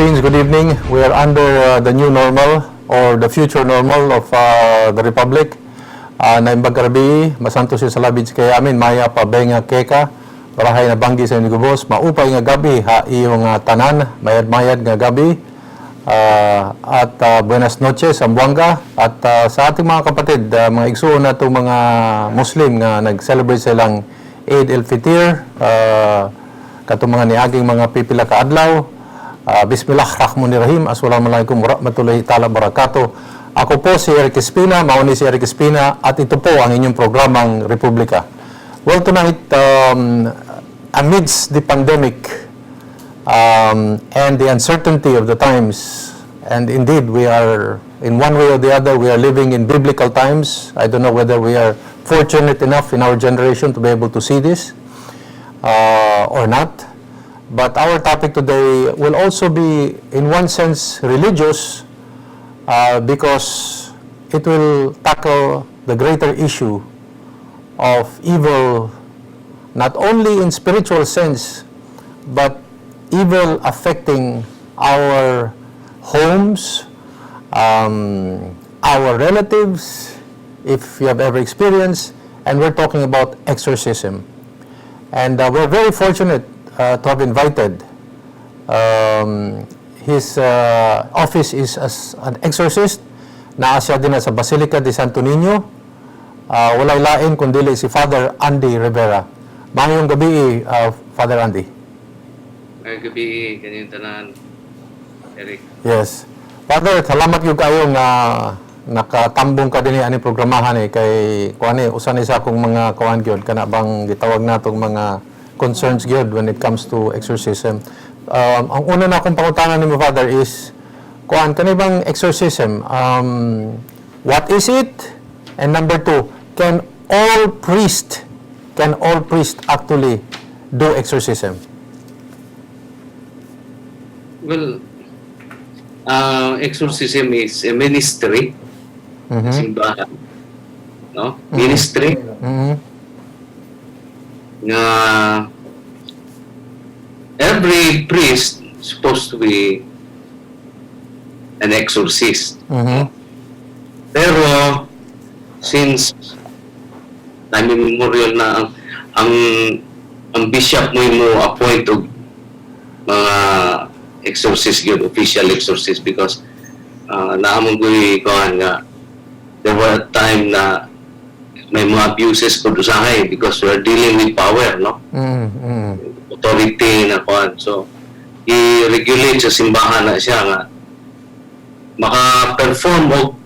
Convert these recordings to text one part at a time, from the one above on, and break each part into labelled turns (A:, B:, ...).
A: Philippines, good evening. We are under the new normal or the future normal of the Republic. Naimbag karabii, masanto siya sa labid kay amin, maya pa benga keka, barahay na banggi sa inyong gubos, maupay nga gabi ha iyong tanan, mayad-mayad nga gabi. At buenas noches, Zamboanga. At sa ating mga kapatid, mga igsuon na itong mga Muslim nga nag-celebrate silang Eid el-Fitr, katong mga niaging mga pipila ka adlaw. Bismillahirrahmanirrahim. Assalamualaikum warahmatullahi ta'ala barakatuh. Ako po si Eric Espina, mauni si Eric Espina, at ito po ang inyong programang Republika. Well, tonight, amidst the pandemic and the uncertainty of the times, and indeed we are, in one way or the other, we are living in biblical times. I don't know whether we are fortunate enough in our generation to be able to see this or not. But our topic today will also be, in one sense, religious because it will tackle the greater issue of evil, not only in spiritual sense, but evil affecting our homes, our relatives, if you have ever experienced, and we're talking about exorcism. And we're very fortunate to have invited. His office is as an exorcist. Naa siya din sa Basilica de Santo Niño. Walay lain kundi si Father Andy Rivera. Maayong gabi, Father Andy.
B: Maayong gabi, kanyang tanan, Eric.
A: Yes. Father, salamat gyud kayo nga nakatambong ka dinhi ani programahan eh kay kuan eh usa ni sa akong mga kuan gyud kana bang gitawag natong mga concerns gyud when it comes to exorcism. Ang una na akong pangutana nimo, Father, is kuan kani bang exorcism, what is it? And number two, can all priest actually do exorcism?
B: Well, exorcism is a ministry, simbahan. No? Ministry nga every priest supposed to be an exorcist. Pero since time immemorial na ang bishop mo appoint og mga exorcist gyud, official exorcist, because naa man gyud kuan nga there were a time na may mga abuses pud usahay because we are dealing with power, no? Authority na kuan, so i-regulate sa simbahan na siya nga maka-perform og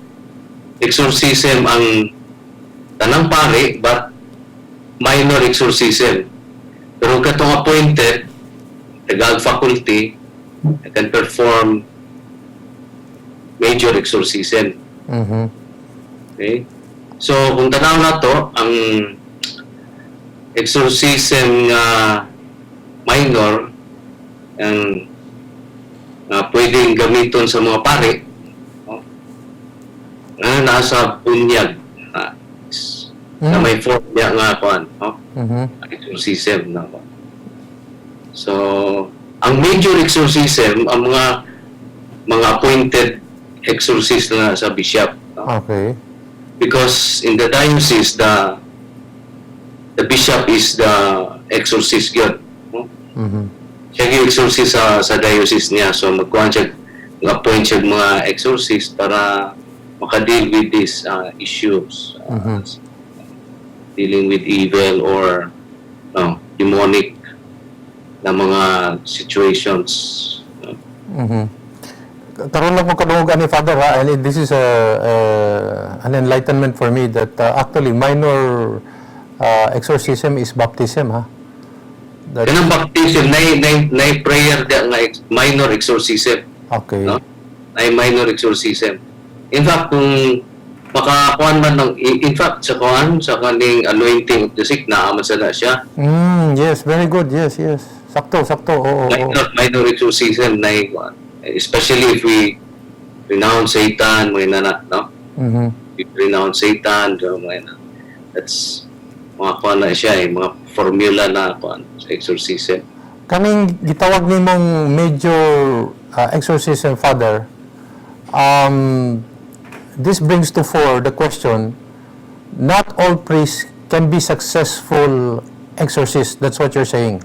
B: exorcism ang tanang pari, but minor exorcism, pero katong appointed Tagalog faculty can perform major exorcism. Okay, so kung tanaw na to ang exorcism nga minor ang pwedeng gamiton sa mga pari, no? Nga nasa bunyag na may form niya nga kuan, no? Exorcism na kuan. So ang major exorcism, ang mga appointed exorcist na sa bishop, no? Because in the diocese, the bishop is the exorcist gyud, no? Siya yung exorcist sa diocese niya, so magkuhan siya, mag-appoint siya mga exorcist para maka-deal with these issues, dealing with evil or, no, demonic na mga situations, no?
A: Karon lang ko kadungog ani, Father, ha, and this is a an enlightenment for me that actually minor exorcism is baptism, ha.
B: Kanang baptism na prayer da nga minor exorcism. No? Ay minor exorcism. In fact, kung makakuan man ng, in fact, sa kuan sa kaning anointing of the sick, naa man sa na siya.
A: Yes, very good. Yes. Sakto, sakto. Oo.
B: Minor exorcism na kuan. Especially if we renounce Satan, mga nana, no? We renounce Satan, so mga na. That's mga kuan na siya eh, mga formula na kuan sa exorcism.
A: Kaning gitawag nimong major exorcism, Father, this brings to fore the question, not all priests can be successful exorcists. That's what you're saying.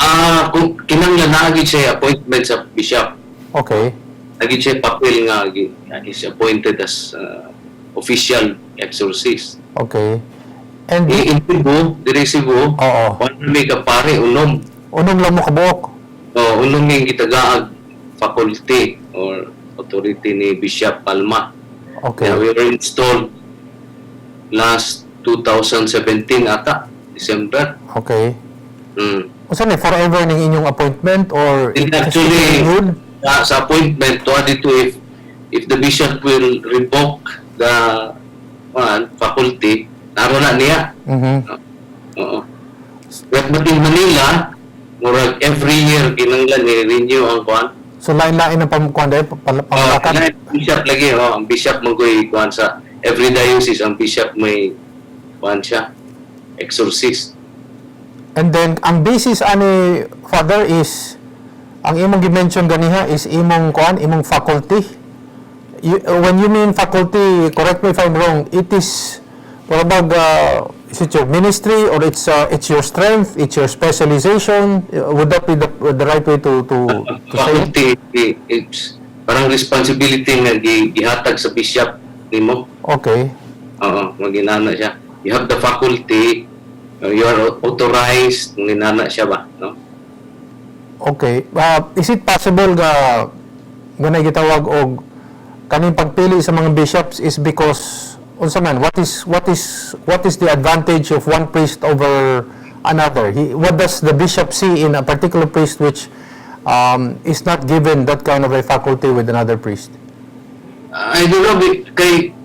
B: Ah, kung kinahanglan naa gyud siya appointment sa bishop. Naa gyud siya papel nga is appointed as official exorcist.
A: And,
B: In Cebu, diri Cebu, one may ka pare, unom.
A: Unom lang mo kabuok.
B: Oh, unom may gitagaag faculty or authority ni Bishop Palma. Yeah, we were installed last 2017 ata, December.
A: Unsa ni forever ning inyong appointment or
B: And
A: it has to
B: actually,
A: be renewed?
B: Sa appointment, to dito if the bishop will revoke the faculty, naro na niya. Oo. But in Manila, murag every year kinanglan ni-renew ang kuan.
A: So lain-lain ang pamkuan dahil
B: Oh,
A: pamalakan.
B: Bishop lagi, oh, ang bishop man ko'y kuan sa every diocese, ang bishop may kuan siya, exorcist.
A: And then ang basis ani, Father, is ang imong gi-mention ganiha is imong kuan, imong faculty. When you mean faculty, correct me if I'm wrong, it is parang is it your ministry or it's your strength, it's your specialization? Would that be the right way to say it?
B: Faculty, it's parang responsibility nga gihatag sa bishop nimo. Oo, maginana siya. You have the faculty, you are authorized, maginana siya ba, no?
A: Okay. Is it possible nga nga gitawag og kaning pagpili sa mga bishops is because unsa man, what is the advantage of one priest over another? What does the bishop see in a particular priest which is not given that kind of a faculty with another priest?
B: I don't know, kay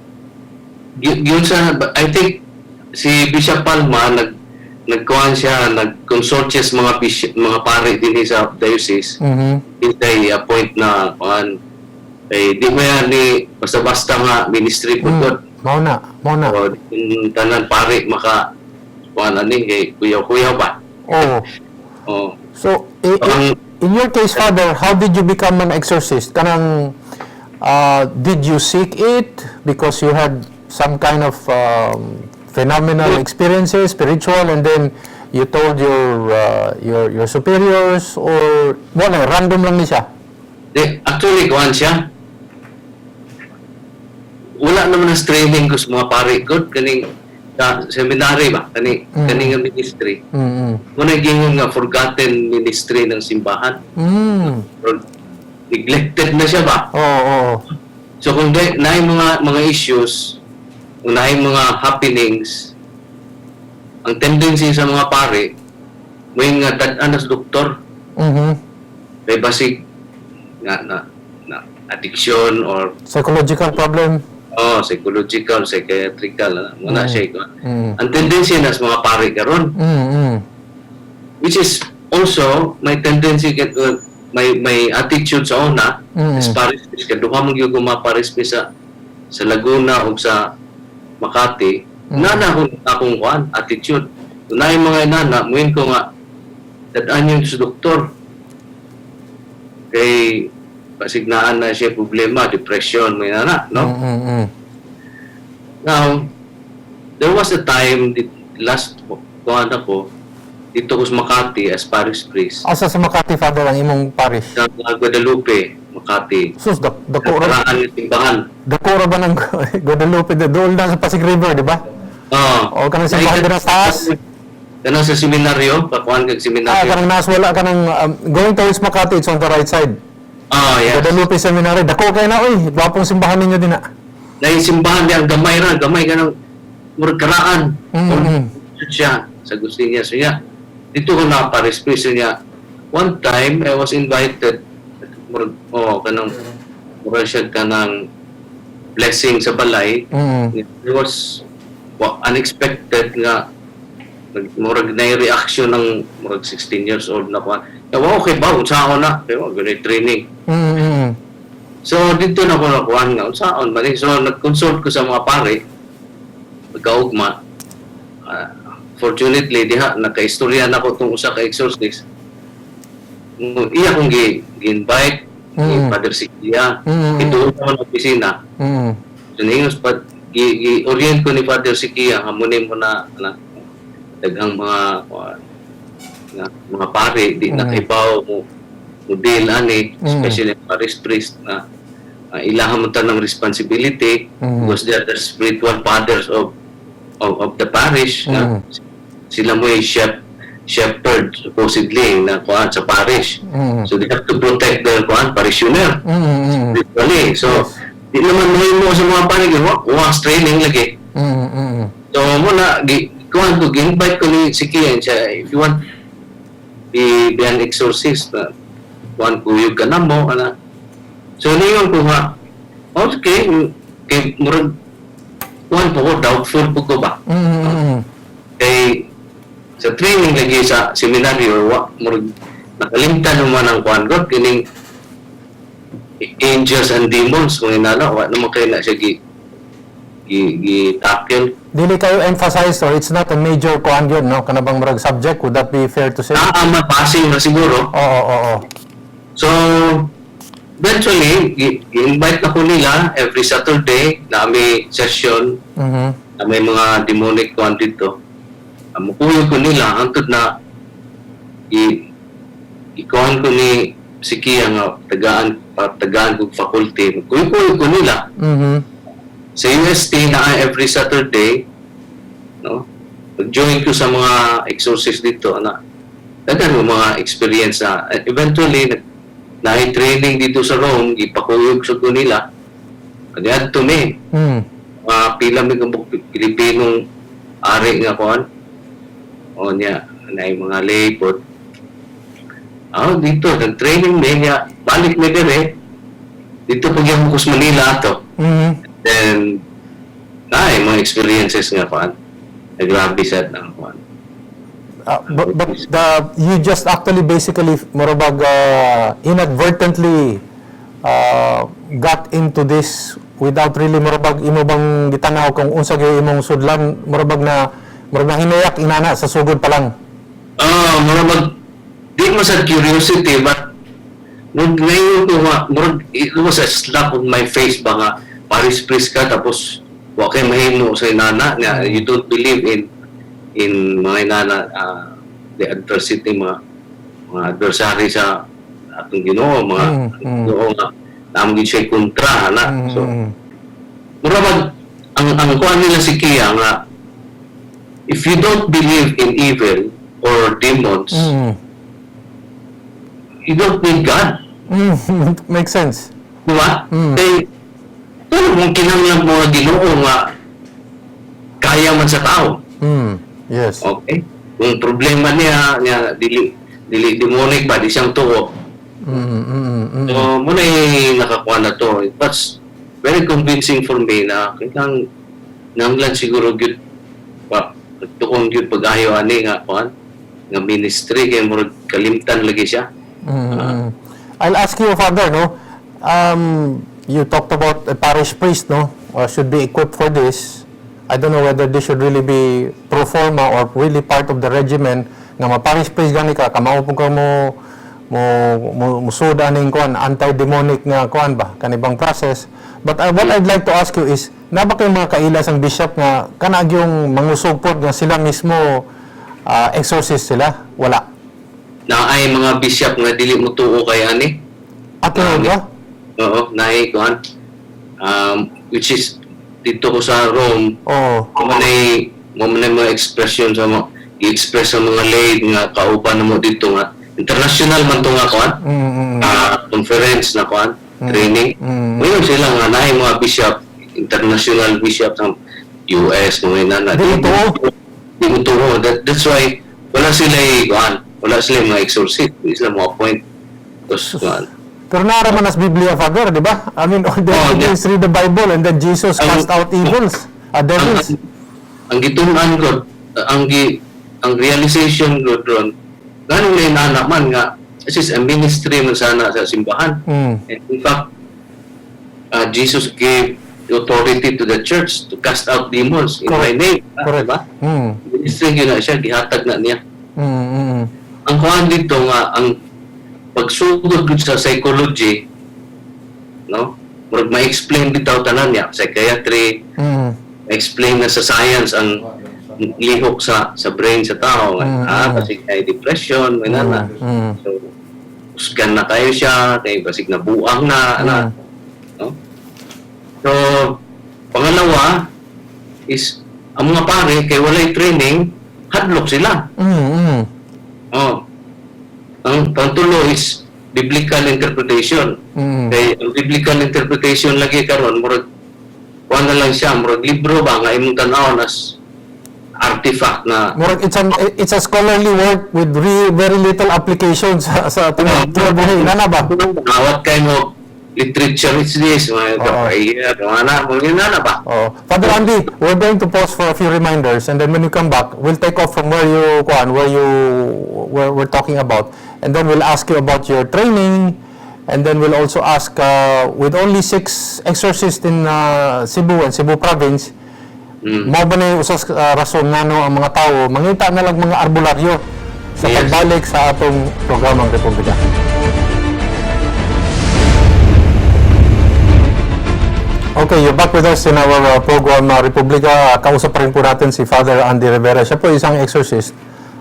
B: yun sa, I think si Bishop Palma nagkuhan siya, nag-consult siya sa mga bishop, mga pare din sa diocese. They appoint na kuan eh di mo yan ni basta-basta nga ministry po mm.
A: Mao na, mao na.
B: O yung tanan pare maka kuan ani kay kuyaw-kuyaw ba.
A: Oh.
B: Oh.
A: So, in your case, Father, how did you become an exorcist? Kanang, did you seek it because you had some kind of phenomenal experiences, spiritual, and then you told your superiors, or wala, random lang ni siya?
B: Di, actually kuan siya. Wala naman ang training ko sa mga pare good kaning sa seminary ba kani kani nga ministry. Muna gingon nga forgotten ministry ng simbahan. Or neglected na siya ba?
A: Oo.
B: So kung di, naay mga issues, kung naay mga happenings, ang tendency sa mga pare, may nga dad-an sa doktor, may basig nga na addiction or
A: Psychological problem.
B: Oh, psychological, psychiatrical, muna siya iko. Ang tendency na sa mga pare karon, which is also may tendency get may attitude sa una as parish priest kay duha man gyud ko mga parish priest sa Laguna ug sa Makati. Na akong kuan attitude na yung mga inana muin ko nga dad-an yung sa doktor kay pasignaan na siya problema, depression, may nana, no? Now, there was a time, the last kuan ako, dito ko sa Makati as parish priest.
A: Asa sa Makati, Father, ang imong parish?
B: Sa Guadalupe, Makati.
A: Sus, dako ra,
B: Karaan ng simbahan.
A: Dako ra ba ng Guadalupe? Doon na sa Pasig River, di ba?
B: Oo.
A: O, kanang simbahan din sa taas?
B: Kanang sa seminaryo, pakuan kag seminaryo.
A: Kanang nas wala kanang going towards Makati, it's on the right side.
B: Ah, yes.
A: Guadalupe Seminary. Dako kay na oy. Gwapong simbahan ninyo din na.
B: Na yung simbahan niya, ang gamay ra, gamay ka ng murag karaan. Siya, sa gusto niya. So niya, dito ko na parish priest niya. One time, I was invited, murag, oh, kanang, murag siya kanang blessing sa balay. It was, well, unexpected nga murag na reaction ng murag 16 years old na kuan. Kaya, okay ba? Unsaon na? Kaya, ganun training. So, dito na ko nakuhan nga, unsaon man eh. So, nag-consult ko sa mga pare, magkaugma. Ah, fortunately, diha, nakaistorya na ko itong usa ka exorcist. Iya kong gi-invite ni Father Sikia. Ito sa mga opisina. So ningon pa gi-orient ko ni Father Sikia nga muni mo na daghang mga kuan, nga mga pare di na kaibaw mo deal ani, especially ang parish priest na ilahan mo tanang responsibility because they are the spiritual fathers of the parish na sila mo yung shepherd supposedly na kuan sa parish, so they have to protect their kuan parishioner spiritually. So di naman mahimo sa mga pare wa wa training lagi. So mo na gi kuan ko, gi-invite ko ni si Kian siya, if you want be an exorcist na kuan, kuyog ka na mo ana. So niyon ko nga okay kay murag kuan po ko, doubtful po ko ba, kay sa training lagi sa seminaryo wa murag nakalimtan naman ang kuan god kining angels and demons, kung inala wa naman kay na siya gi tackle.
A: Dili kayo emphasize or it's not a major kuan yun, no? Kanabang murag subject, would that be fair to say?
B: Naa passing na siguro.
A: Oo.
B: So eventually gi-invite na ko nila every Saturday na may session na may mga demonic kuan dito. Mukuyog ko nila hangtod na i ikuan ko ni si Kia nga tagaan tagaan kog faculty. Kuyog ko nila sa UST na every Saturday, no, nag-join ko sa mga exorcist dito na daghan mo mga experience na eventually nag na training dito sa Rome, gipakuyog sa ko nila adto mi mga pila mi kabuk Pilipinong ari nga kuan o niya na mga lay pod. Ah, dito nag-training mi niya, balik mi dire dito pag yung sa Manila ato. Then ay mga experiences nga kuan, nagrabe sad ang kuan.
A: But you just actually basically murabag inadvertently got into this without really murabag imo bang gitanaw kung unsa gyud imong sudlan, murabag na hinayak inana sa sugod pa lang.
B: Ah, murag di mo sa curiosity, but nung ngayon ko nga murag it was a slap on my face ba nga parish priest ka tapos wa kay mahimo sa inana nga you don't believe in mga inana, the adversity, mga adversary sa atong Ginoo, mga Ginoo nga naamo gid siya kontra na. So mura mag ang kuan nila si Kia nga if you don't believe in evil or demons, you don't need God.
A: Makes sense.
B: Di ba?
A: Mm.
B: Kay pero kung kinahanglan mo nga Ginoo nga kaya man sa tao. Okay? Kung problema niya niya dili dili demonic ba, di siyang tuo. So muna nakakuha na to. It was very convincing for me na kailangan nanglan siguro gyud pa tuon gyud pag-ayo ani nga kuan nga ministry kay murag kalimtan lagi siya.
A: I'll ask you, Father, no? You talked about a parish priest, no? Should be equipped for this. I don't know whether this should really be pro forma or really part of the regimen nga ma-parish priest gani ka, kamao po ka mo musud aning kuan anti-demonic nga kuan ba kanibang process. But what I'd like to ask you is na ba kay mga kaila sang bishop nga kanag yung mangusog pod nga sila mismo exorcist sila? Wala?
B: Na ay mga bishop nga dili mo tuo kay ani.
A: At tinuod ba?
B: Oo, naay kuan. Which is dito ko sa Rome, mo man mga expression sa mga i-express sa mga lay nga kauban mo dito nga international man to nga kuan, conference na kuan, training. Ngayon sila nga naay mga bishop, international bishop sa US, mga inana.
A: Di mo tuo.
B: Di mo tuo. That's why wala sila kuan, wala sila mga exorcist, di sila mo appoint. Tapos kuan.
A: Pero naara man as Biblia, Father, di ba? I mean, all they do is read the Bible and then Jesus cast out evils, devils.
B: Ang gitun-an ko, ang realization ko ron, ganun na inana man nga this is a ministry man sana sa simbahan. And in fact, Jesus gave the authority to the church to cast out demons in my name. Ah, diba? Ministry yun na siya, gihatag na niya. Ang kuhan dito nga, ang Pagsugod gud sa psychology, no, murag ma-explain bitaw tanan niya, psychiatry, ma-explain na sa science ang lihok sa brain sa tao. Ah, kasi kay depression, may nana. So, husgan na kayo siya, kay basig na buang na, ana, no? So, pangalawa is ang mga pare kay walay training, hadlok sila. Oh. Ang pangtulo is biblical interpretation. Kay ang biblical interpretation lagi karon murag kuan na lang siya, murag libro ba nga imong tan-awon as artifact na.
A: Murag it's a scholarly work with very little application sa kinabuhi. Nana ba?
B: What kind of literature is this? Mga prayer, mga na, mga nana ba?
A: Oh. Father Andy, we're going to pause for a few reminders and then when you come back, we'll take off from where you kuan, where you where we're talking about, and then we'll ask you about your training, and then we'll also ask, with only six exorcists in Cebu and Cebu province, mao ba na yung usas rason ngano ang mga tao mangita na lang mga arbularyo sa pagbalik sa atong programang Republika. Okay, you're back with us in our program Republika. Kausap pa rin po natin si Father Andy Rivera. Siya po isang exorcist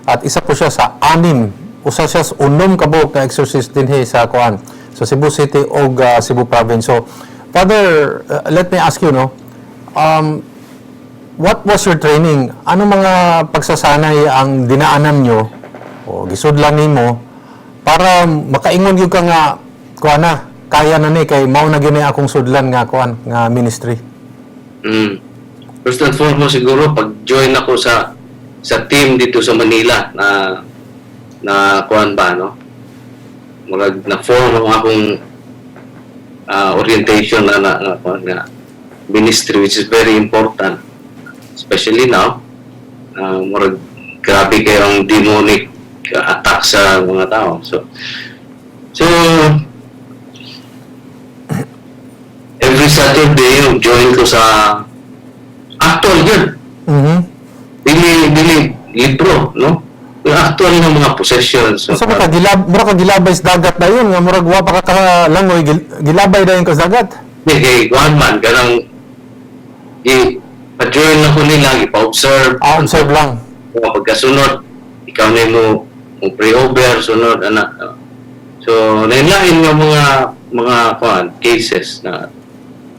A: at isa po siya sa anim, usa siya sa unom ka buok na exorcist dinhi sa kuan, sa Cebu City o Cebu Province. So, Father, let me ask you, no, what was your training? Ano mga pagsasanay ang dinaanan nyo o gisudlan nimo para makaingon gyud ka nga kuan na, kaya na ni kay mao na gyud ni akong sudlan nga kuan nga ministry?
B: First and foremost siguro pag join ako sa team dito sa Manila na na kuan ba, no, murag na form ang akong orientation na kuan nga ministry, which is very important especially now. Murag grabe kayo ang demonic attack sa mga tao. So every Saturday join ko sa actual yun, dili dili libro, no, yung actual ng mga possessions.
A: So, ka gilab mura ka gilabay sa dagat na yun nga murag wa pa ka kalangoy, gilabay dayon ka sa dagat.
B: Hindi, kay kuan man kanang i pa-join ako nila, ipa-observe.
A: Ah, observe lang.
B: O, pagkasunod ikaw na mo mo pray over sunod ana. So lain-lain nga mga kuan cases na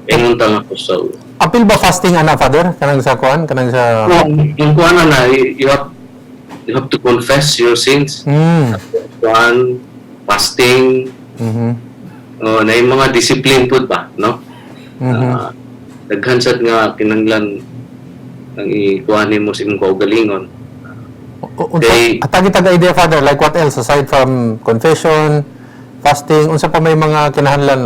B: inunta nga ko sa
A: Apil ba fasting ana, Father, kanang sa kuan, kanang sa
B: Well, yung kuan na you have to confess your sins, kuan, fasting, oh, na yung mga discipline pud ba, no?
A: Mhm.
B: Ah, daghan sad nga kinanglan ang ikuha nimo sa imong kaugalingon.
A: Unsa atagi taga idea, Father, like what else aside from confession, fasting, unsa pa may mga kinahanglan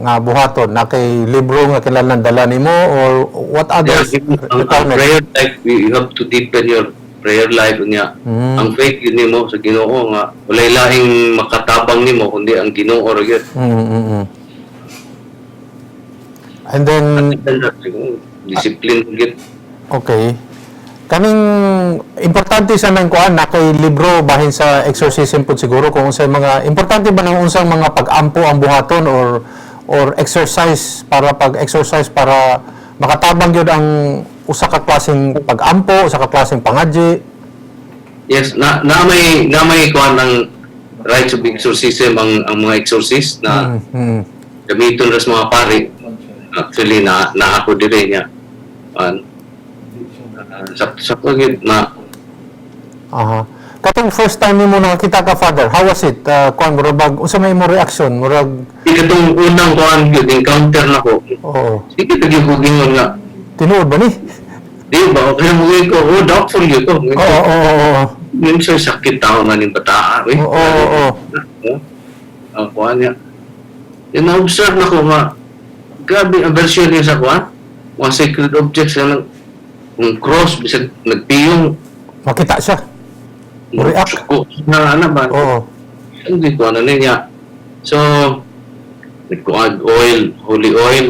A: nga buhaton na kay libro nga kinahanglan dala nimo or what others
B: Ang
A: requirements?
B: Prayer life, you have to deepen your prayer life nga. Ang faith yun nimo sa Ginoo nga walay lahing makatabang nimo kundi ang Ginoo ra gyud.
A: And then
B: Discipline gyud.
A: Okay. Kaning importante sa nang kuan na kay libro bahin sa exorcism pud siguro kung unsay mga importante ba nang unsang mga pag-ampo ang buhaton or exercise para pag-exercise para makatabang gyud ang usa ka klaseng pag-ampo, usa ka klaseng pangadyi?
B: Yes, na may kuan ang rites of exorcism ang mga exorcist na gamiton ra sa mga pari. Actually na ako dire niya. An sa gyud na.
A: Aha. Katong first time nimo nakakita ka, Father, how was it? Kuan murag bag unsa may imo reaction? Murag
B: Di katong unang kuan gyud encounter nako. Sige ta gyud ko gingon nga
A: Tinuod ba ni?
B: Di ba kaya mo ko, oh, doubtful gyud ko.
A: Oo.
B: Minsan sakit tao nga ning bataa, eh.
A: Oo, oo, oo.
B: Oh, ang kuan niya. Yung na-observe na ko nga, grabe ang version niya sa kuan. Mga sacred objects nga nang kung cross, bisag nagpiyong,
A: Makita siya. React.
B: Suko na ano ba?
A: Oo.
B: Hindi ko ano niya. So, nagkuan oil, holy oil,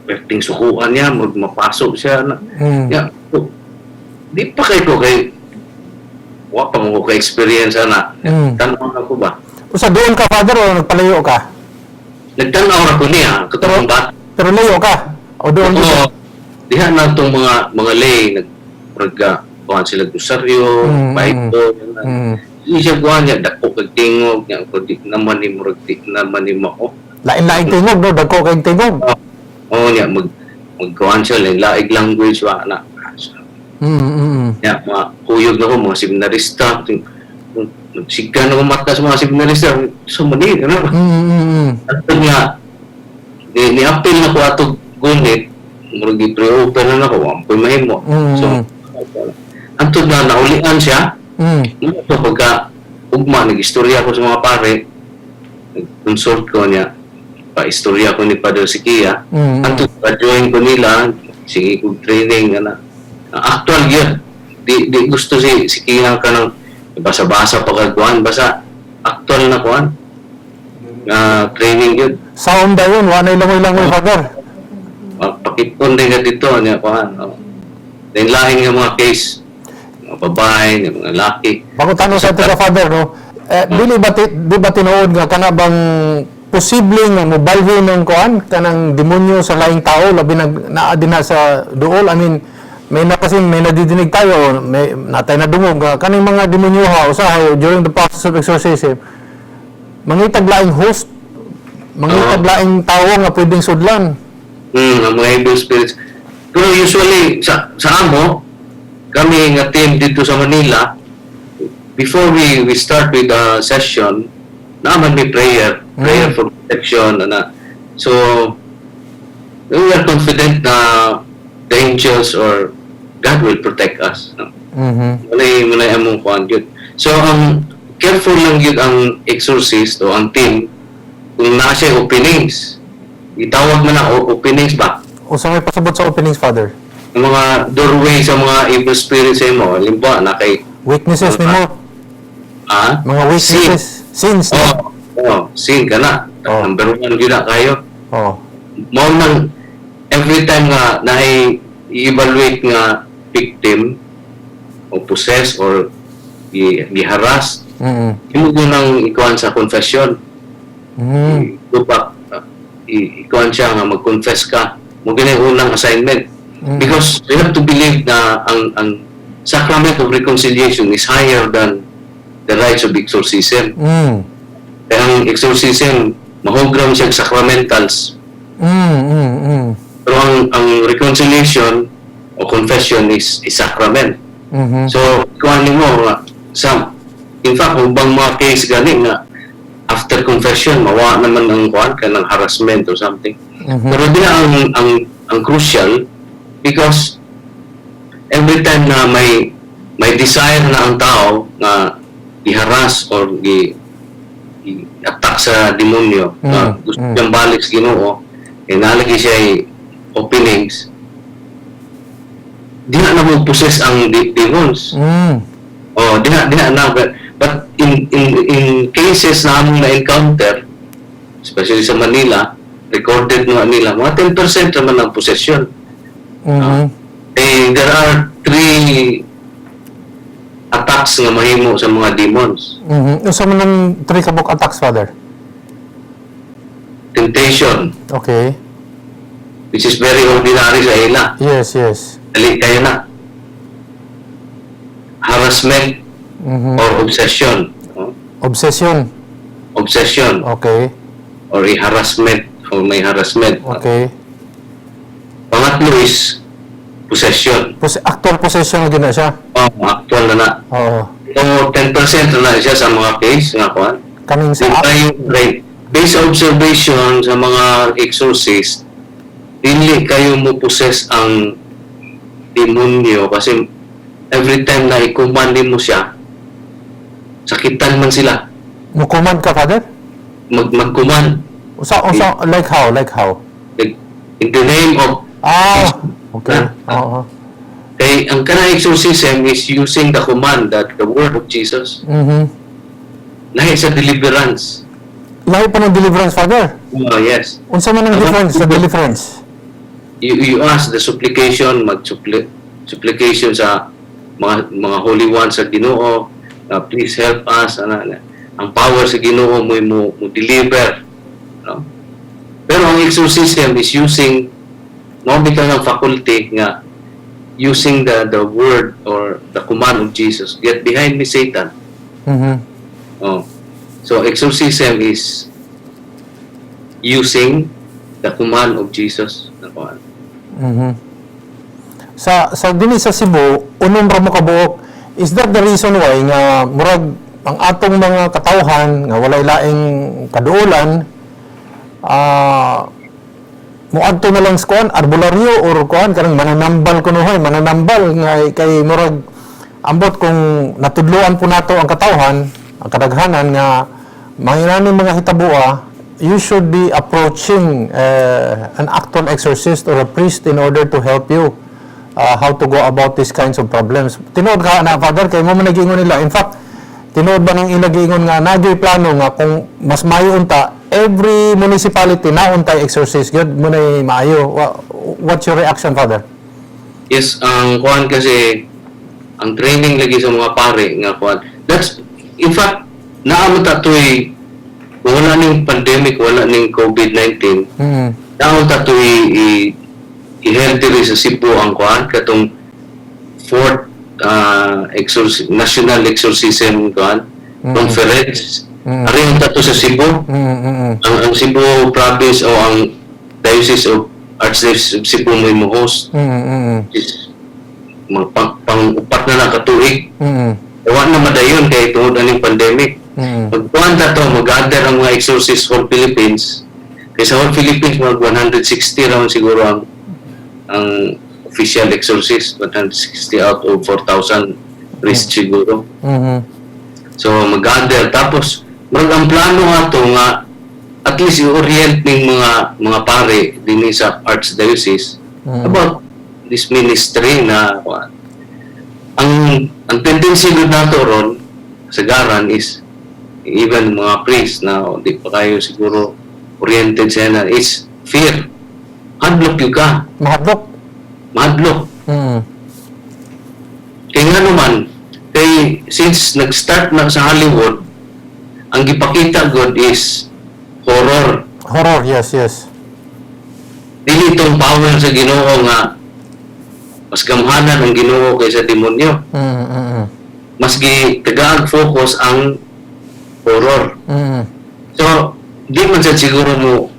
B: perting sukuan niya, magmapasok siya na. Ya, oh, di pa kay ko kay wa pa mo ko ka-experience ana. Tan-aw na ko ba?
A: Usa duol ka, Father, o nagpalayo ka?
B: Nagtanaw ra ko niya, katong bata.
A: Pero layo ka? O duol
B: Oo,
A: ka?
B: diha na itong mga lay, nagmurag kuhan sila rosaryo, Bible, Hindi siya kuhan niya, dako kag tingog, niya, ko di naman ni murag di naman ni mao.
A: Lain-lain tingog, no? Dagko kayong tingog.
B: Oo niya, magkuhan siya, lain laig language, wa na. Niya, mga kuyog na ko, mga seminarista, nagsiga na ko mata sa mga seminarista, so mani, ano? Ato niya, ni-appeal na ko atog gunit, murag i-pre-open na nako, wa ko'y mahimo. So, antod na naulian siya, ito pagka ugma, nag-istorya ko sa mga pare, nag-consult ko niya, pa-istorya ko ni Padre Sikia, antod pa-join ko nila, sige ko training, ana. Ang actual yun, di gusto si Kia ka ng basa-basa pagkakuan, basa actual na kuan, nga training yun.
A: Sound ba yun? Wa na'y langoy-langoy, Father.
B: Pakipon din ka dito, niya kuan. Oh. Then lain nga mga case, mga babae, nga mga laki.
A: Bago tanong sa taga Father, no? Eh, dili ba di ba tinuod nga kana bang posible nga mobalhin ng kuan kanang demonyo sa laing tao, labi nag naa din na sa duol? I mean, may na kasi may nadidinig tayo, may natay na dungog nga kaning mga demonyo ha, usahay during the process of exorcism mangitag laing host, mangitag laing tawo nga pwedeng sudlan.
B: Ang mga evil spirits. Pero usually, sa amo, kami nga team dito sa Manila, before we start with the session, naman may prayer. Prayer for protection. Ana. So, we are confident na the angels or God will protect us. No? Walay among kuan yun. So, ang careful lang yun ang exorcist o ang team kung naa siya openings. Gitawag man na openings ba?
A: Usa may pasabot sa openings, Father?
B: Ang mga doorway sa mga evil spirits sa imo. Halimbawa, na kay
A: Weaknesses nimo, mga weaknesses, sins, no?
B: Oh, sin ka na.
A: Oh.
B: Number one yun na kayo. Mao nang every time nga na i-evaluate nga victim o possess or gi-harass, imo gyud nang ikuan sa confession. Go back, ikuan siya nga mag-confess ka. Mo gani unang assignment. Because we have to believe na ang sacrament of reconciliation is higher than the rites of exorcism. Kaya ang exorcism, mahugram siya sacramentals. Pero ang reconciliation o confession is sacrament. So, kuha mo nga, sa, in fact, ubang mga case gani nga, after confession, mawa naman ang kuhan ka ng harassment or something. Pero di na ang crucial because every time na may desire na ang tao nga i-harass or i-attack sa demonyo, na gusto niyang balik sa Ginoo, eh nalagi siya ay openings, di na mo possess ang demons. Oh, di na na but in cases na among na-encounter, especially sa Manila, recorded nga nila mga 10% naman ang possession. Eh, there are three attacks nga mahimo sa mga demons.
A: Unsa man ang three kabuk attacks, Father?
B: Temptation, which is very ordinary sa ila. Dali kayo na. Harassment or obsession. Oh,
A: Obsession.
B: obsession or i-harassment or may harassment. Pangatlo is possession.
A: Actual possession na gina siya.
B: Oh, actual na na. So, 10% na na siya sa mga case nga kuan.
A: Kaning sa
B: Then tayo, right, based sa observation sa mga exorcist, dili kayo mo possess ang demonyo kasi every time na i-command mo siya, sakitan man sila.
A: Mukuman ka, Father?
B: Mag-command.
A: Usa, like how? Like how?
B: Like, in the name of
A: Ah, okay. Oo.
B: Kay ang kanang exorcism is using the command that the word of Jesus, lahi sa deliverance.
A: Lahi pa ng deliverance, Father.
B: Oh, yes.
A: Unsa man ang difference sa deliverance?
B: You ask the supplication, mag supplication sa mga holy ones sa Ginoo, please help us, ana, ana. Ang power sa Ginoo mo deliver, no? Pero ang exorcism is using mao bitaw ng faculty nga using the word or the command of Jesus, "Get behind me, Satan." Oh. So exorcism is using the command of Jesus na kuan.
A: Sa dinhi sa Cebu, unom ra mo kabuok. Is that the reason why nga murag ang atong mga katawhan nga walay laing kaduolan, muadto na lang sa kuan, albularyo, or kuan, kanang mananambal kunohay, mananambal, nga kay murag ambot kung natudloan po nato ang katawhan, ang kadaghanan, nga mga mga hitaboa, you should be approaching an actual exorcist or a priest in order to help you how to go about these kinds of problems? Tinuod ka na, Father, kay mo man nagiingon nila. In fact, tinuod ba nang ilagiingon nga nagyoy plano nga kung mas maayo unta every municipality na untay exorcist gyud mo na maayo? What's your reaction, Father?
B: Yes, ang kuan kasi, ang training lagi sa mga pare nga kuan. That's in fact naa mo ta to'y, kung wala ning pandemic, wala ning COVID-19, naa mo ta to'y i-held diri sa Cebu ang kuan, katong fourth national exorcism kuan conference. Ari ta to sa Cebu. Ang Cebu province o ang Diocese of Archdiocese of Cebu mo host is mga pang upat na lang katuig. Wa na madayon kay tungod aning pandemic. Magkuhan ta to, mag-gather ang mga exorcist whole Philippines. Kay sa whole Philippines, mag 160 round siguro ang official exorcist, 160 out of 4,000 priests siguro. So mag-gather, tapos mag ang plano ato nga at least i-orient ning mga pare dinhi sa Archdiocese about this ministry na kuan. Ang tendency gud nato ron sa garan is even mga priests na di pa kayo siguro oriented sa na is fear. Hadlok gyud ka.
A: Mahadlok.
B: Mahadlok. Kay nga naman, kay since nag-start na sa Hollywood, ang gipakita god is horror.
A: Horror, yes.
B: Dili itong power sa Ginoo nga mas gamhanan ang Ginoo kaysa demonyo. Mas gi tagaag focus ang horror. So, di man sad siguro mo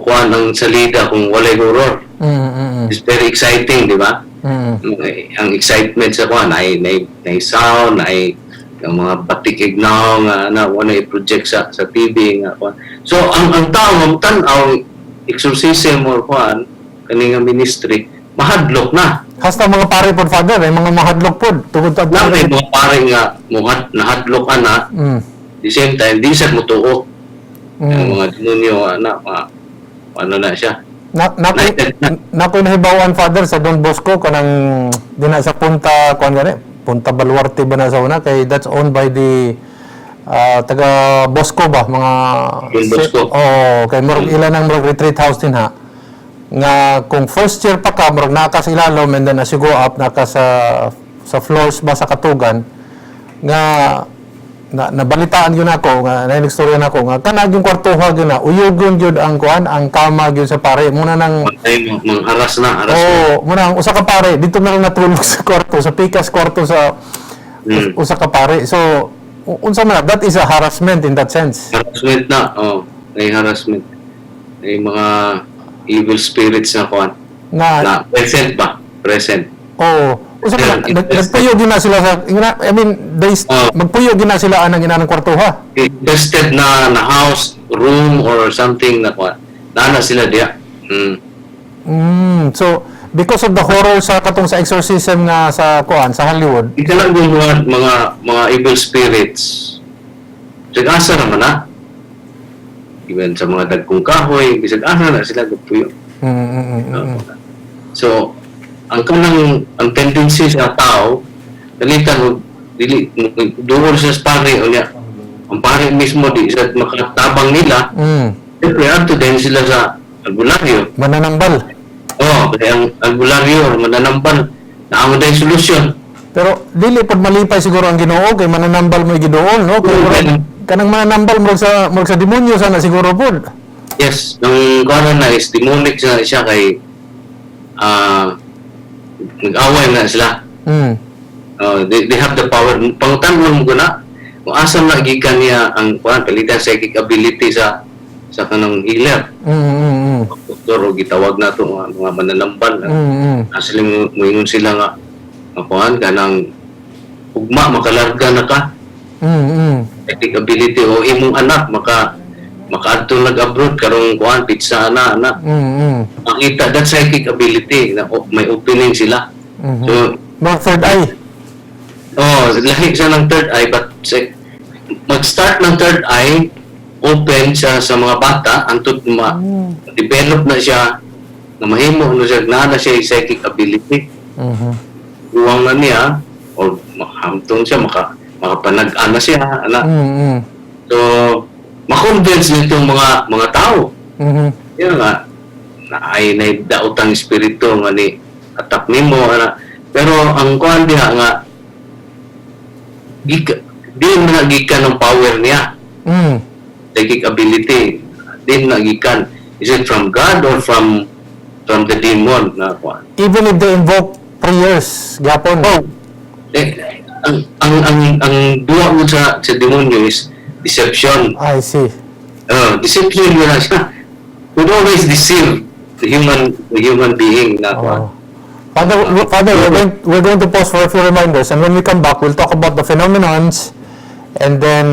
B: kuan ang salida kung walay horror. It's very exciting, di ba? Ang excitement sa kuan ay na sound, ay ang mga batik ignaw nga na wala i-project sa TV nga kuan. So ang tao ang tan-aw exorcism or kuan kani nga ministry, mahadlok na.
A: Hasta mga pare pod, Father, ay mga mahadlok pod tungod sa
B: Na may mga pare nga muhat nahadlok ana, the same time di sad motuo ang mga demonyo ana, mga ano na siya.
A: Na nakoy nahibaw-an, Father, sa Don Bosco, kanang dinha sa Punta kuan gani, Punta Baluarte ba na sa una, kay that's owned by the taga Bosco ba, mga
B: Don Bosco.
A: Oh, kay murag ila nang murag retreat house din ha, nga kung first year pa ka, murag naa ka sa ilalom, and then as you go up, naa ka sa floors ba sa katugan, nga na nabalitaan yun ako nga na nako nga kanang yung kwartuha gyud na uyugon gyud ang kuan, ang kama gyud sa pare muna nang
B: Ay, mangharas na, haras na.
A: Oh, muna ang usa ka pare dito na lang natulog sa kwarto, sa pikas kwarto sa usa ka pare. So unsa man na, that is a harassment in that sense.
B: Harassment na, oh, may harassment. May mga evil spirits na kuan.
A: Na
B: Na present ba? Present.
A: Oh, usa ka
B: Yeah,
A: nagpuyo gyud na sila sa I mean, they magpuyo gyud na sila anang inanang kwartuha.
B: Infested na house, room or something na kuan. Naana sila diya.
A: So because of the horror sa katong sa exorcism nga sa kuan sa Hollywood.
B: Ika lang yung mga evil spirits. Bisag asa naman na. Even sa mga dagkong kahoy, bisag asa na sila gpuyo. So, ang kanang ang tendency sa tao, dalitan og dili duol sa pare unya. Ang pare mismo di sa makatabang nila, siyempre adto din sila sa albularyo.
A: Mananambal.
B: Oh, kaya ang albularyo or mananambal na ang dahil solusyon.
A: Pero dili pod malipay siguro ang Ginoo kay mananambal mo giduol, no? Kay murag, Kanang mananambal murag sa demonyo sana siguro pod.
B: Yes, nang kuan na is demonic siya, siya kay nag-away na sila. They have the power. Pangutan-on mo na kung asa na gikan niya ang kuan, palitan psychic ability sa kanang healer. Doktor o gitawag na to mga mananambal. Asa sila moingon sila nga kuan kanang ugma makalarga na ka. Psychic ability o imong anak makaadto nag-abroad karong kuan pizza na anak. Makita that psychic ability na may opening sila. So
A: Mga third eye.
B: Oh, lahi siya ng third eye, but mag-start ng third eye open siya sa mga bata antud ma develop na siya na mahimo na siya na siya yung psychic ability. Uwang na niya or makahamtong siya, makapanag-ana siya ana. So ma-convince nitong mga tao. Yun nga na ay na daotang espiritu nga ni attack nimo ana, pero ang kuan diha nga di na gikan ng power niya, psychic ability di na gikan, is it from God or from the demon na kuan?
A: Even if they invoke prayers, gyapon.
B: Oh. Eh, ang duwa mo sa demonyo is deception.
A: I see.
B: Deception mo na siya, would always deceive the human being na kuan.
A: Oh. Father, we're going to pause for a few reminders, and when we come back, we'll talk about the phenomenons, and then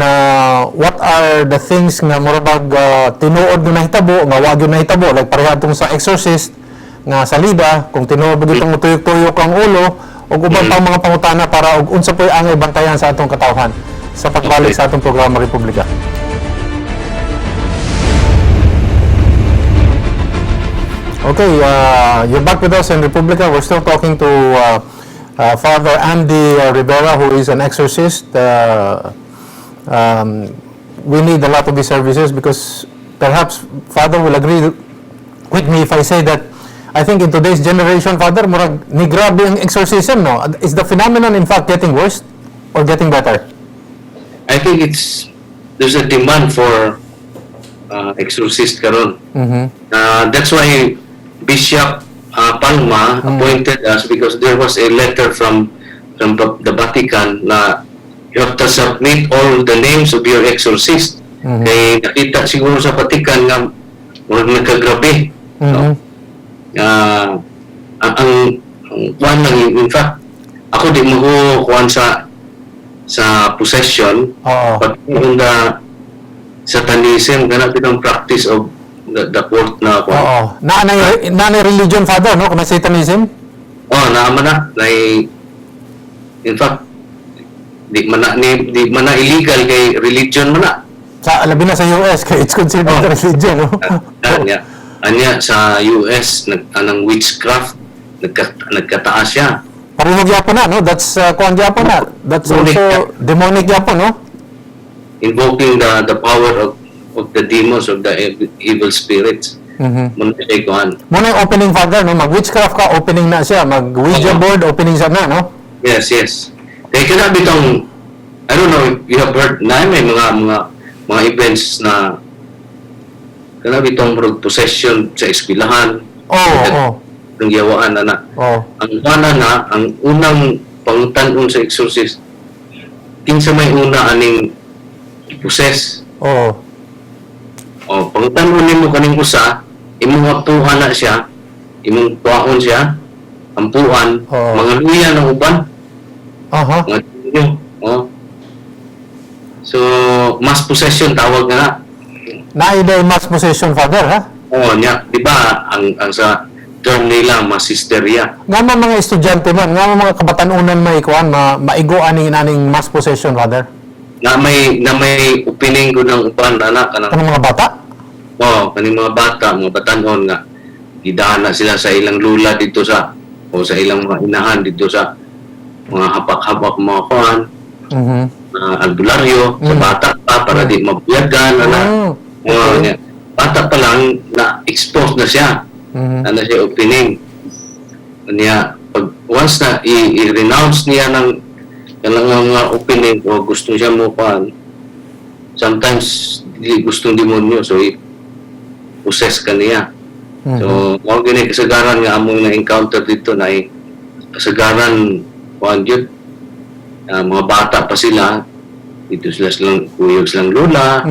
A: what are the things nga murabag tinuod nga nahitabo, nga wa gyud nahitabo, like pareha atong sa exorcist, nga salida, kung tinuod ba gyud itong tuyok-tuyok ang ulo, ug uban pang mga pangutana para og unsa po'y angay bantayan sa atong katawhan sa pagbalik sa atong programa Republika. Okay, you're back with us in Republica. We're still talking to Father Andy Rivera, who is an exorcist. We need a lot of these services because perhaps Father will agree with me if I say that I think in today's generation, Father, murag ni grabe ang exorcism, no? Is the phenomenon in fact getting worse or getting better?
B: I think it's there's a demand for exorcist karon. That's why Bishop Palma appointed us, because there was a letter from the Vatican na you have to submit all the names of your exorcist. Kay nakita siguro sa Vatican nga murag nagkagrabe. No? Ang kuan lang, in fact, ako di mo ko kuan sa possession,
A: Oo.
B: but in the satanism kana bitong practice of the court na kuan.
A: Oo. Naanay religion, Father, no? Kung Satanism?
B: Oh, naa man na nay, in fact di man na illegal kay religion man na.
A: Sa labi na sa US kay it's considered a religion, no?
B: Anya anya sa US nag anang witchcraft nagkataas siya.
A: Pareho gyapon na, no? That's kuan gyapon na. That's
B: Demonic.
A: Also demonic gyapon, no?
B: Invoking the power of the demons, of the evil spirits. Muna siya kuan.
A: Muna yung opening, Father, no? Mag-witchcraft ka, opening na siya. Mag-Ouija
B: Oo.
A: Board, opening siya na, no?
B: Yes. Kaya kana bitong, I don't know if you have heard na may mga events na kana bitong murag possession sa eskwelahan.
A: Oo.
B: Ang giyawaan na na. Ang una na, ang unang pangutan-on sa exorcist, kinsa may una aning possess. O, pangutan-on nimo kaning usa, imong ampuhan na siya, imong kuhaon siya, ampuhan, mga luya ng uban, mga demonyo. Oh. So, mass possession tawag na na.
A: Naay mass possession, Father, ha?
B: Oo, nya, di ba ang sa term nila mass hysteria.
A: Nga mga estudyante man, nga mga kabatanunan may kuan, maigo aning aning mass possession, Father.
B: Na may opening ko ng uban ana kanang
A: Kanang mga bata?
B: Oh, kaning mga bata, mga batanon nga gidana sila sa ilang lula dito sa o sa ilang mga inahan dito sa mga hapak-hapak mga kuan, albularyo sa bata pa para di mabuyagan ana. Oh, nya. Bata pa lang na expose na siya. Ano siya opening. Niya pag once na i-renounce niya ng kanang mga opening o gusto siya mo kuan. Sometimes di gustong demonyo, so i-possess ka niya. So mao gini kasagaran nga among na-encounter dito na kasagaran kuan gyud, mga bata pa sila dito, sila silang kuyog, silang lola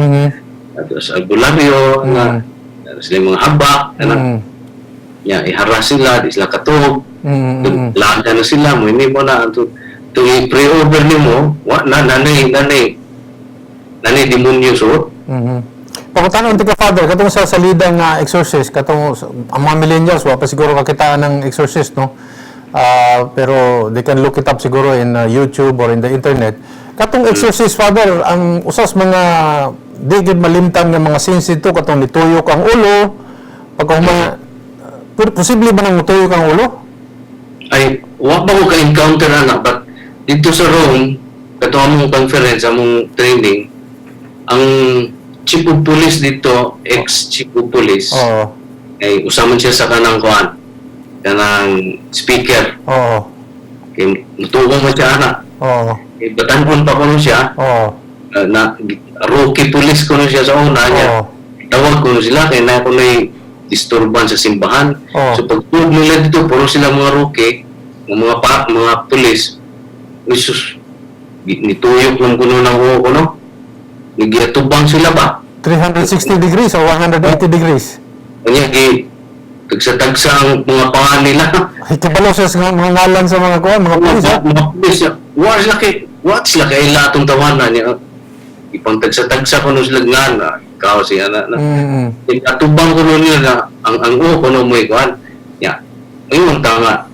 B: ato sa albularyo nga sila yung mga habak ana nya ihara sila, di sila katuog. Laga na sila mo, hindi mo na to i-pray over nimo, wa na, nanay demonyo, so
A: Pangutana unti ka, Father, katong sa salida nga exorcist, katong ang mga millennials wa pa siguro kakitaan ng exorcist, no? Pero they can look it up siguro in YouTube or in the internet. Katong exorcist, Father, ang usas mga di gid malimtan nga mga scenes dito, katong nituyok ang ulo, pagka pero posible ba nang mutuyok ang ulo?
B: Ay, wa pa ko ka-encounter ana, but dito sa Rome, katong among conference, among training, ang chief of police dito, ex chief of police, ay usaman siya sa kanang kuan, kanang speaker, kay mutuo man siya ana, kay batan-on pa kuno siya, na rookie police kuno siya sa una niya. Tawag kuno sila kay na kuno'y disturbance sa simbahan. So pag nila dito, puro sila mga rookie, mga police. Jesus, nituyok lang kuno ng ulo kuno. Nagiyatubang sila ba?
A: 360 degrees or 180 degrees?
B: Kanya gi tagsa-tagsa ang mga pangan nila.
A: Ay, kabalo siya sa mga ngalan sa mga kuan, mga police, ha?
B: Mga police, wa sila kay ila atong tawanan niya. Ipang tagsa-tagsa kuno sila nga na ikaw siya na. Na. Atubang kuno nila na ang ulo kuno mo ikuan. Ya. Ayun tama.